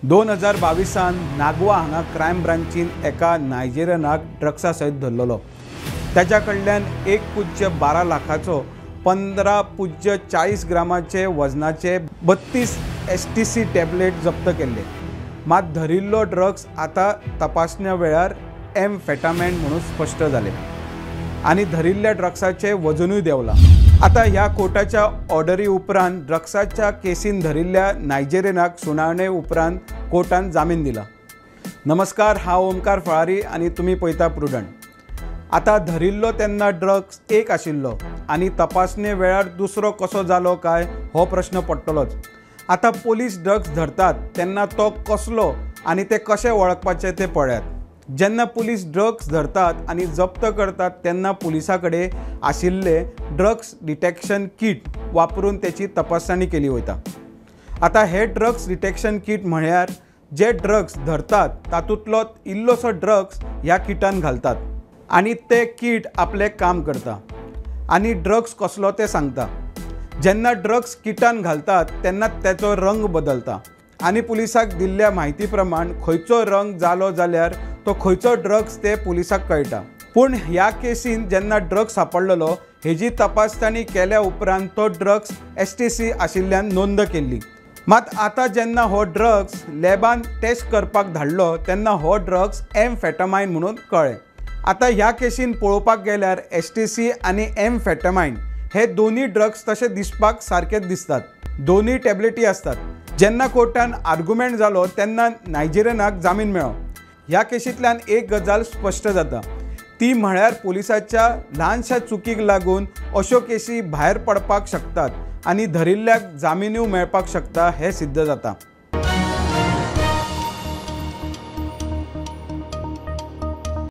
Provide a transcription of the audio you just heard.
2022 नागवा हांगा क्रायम ब्रांचीन एका नायजेरियनाक ड्रग्सा सयत धरलेलो. ताच्या कडल्यान 1.12 लाखाचो 15.40 ग्रामाचे वजनाचे 32 STC tablet जप्त केल्ले. मात धरिल्लो ड्रग्स आतां तपासण्या वेळार एम्फेटामाइन म्हणून स्पश्ट जालें आनी धरिल्ल्या ड्रग्साचें वजनूय देंवलां. आतां ह्या कोर्टाच्या ऑर्डरी उपरांत ड्रग्साच्या केसीन धरिल्ल्या नायजेरियनाक सुनावणे उपरांत कोर्टान जामीन दिला. नमस्कार, हांव ओमकार फळारी आनी तुमी पळयता प्रुडंट. आतां धरिल्लो तेन्ना ड्रग्स एक आशिल्लो आनी तपासणे वेळार दुसरो कसो जालो काय हो प्रश्न पडटलोच. आतां पोलीस ड्रग्स धरतात तेन्ना तो कसलो आनी ते कशें वळखपाचें तें पळयात. जेन्ना पुलीस ड्रग्स धरतात आनी जप्त करतात तेन्ना पुलिसां कडेन आशिल्ले ड्रग्स डिटेक्शन कीट वापरून तेची तपासणी केली वता. आतां हे ड्रग्स डिटेक्शन कीट म्हळ्यार जे ड्रग्स धरतात तातूंतलो इल्लोसो ड्रग्स ह्या किटान घालतात आनी ते कीट आपलें काम करता आनी ड्रग्स कसलो तें सांगता. जेन्ना ड्रग्स किटान घालतात तेन्ना तेचो रंग बदलता आनी पुलिसाक दिल्ल्या म्हायती प्रमाण खंयचो रंग जालो जाल्यार तो खंयचो ड्रग्स ते पुलिसाक कळटा. पूण ह्या केसीन जेन्ना ड्रग्स सापडलेलो हेजी तपासणी केल्या उपरांत तो ड्रग्स STC आशिल्ल्यान नोंद केल्ली. मात आतां जेन्ना हो ड्रग्स लॅबान टेस्ट करपाक धाडलो तेन्ना हो ड्रग्स एम्फेटामाइन म्हणून कळ्ळें. आतां ह्या केसीन पळोवपाक गेल्यार STC आनी एम्फेटामाइन हे दोनूय ड्रग्स तशे दिसपाक सारकेच दिसतात. दोनूय टॅबलेटी आसतात. जेन्ना कोर्टान आर्ग्युमेंट जालो तेन्ना नायजेरियनाक जामीन मेळ्ळो. ह्या केशींतल्यान एक गजाल स्पश्ट जाता, ती म्हळ्यार पुलिसाच्या ल्हानशा चुकीक लागून अश्यो केसी भायर पडपाक शकतात आनी धरिल्ल्याक जामिनूय मेळपाक शकता हें सिद्ध जाता.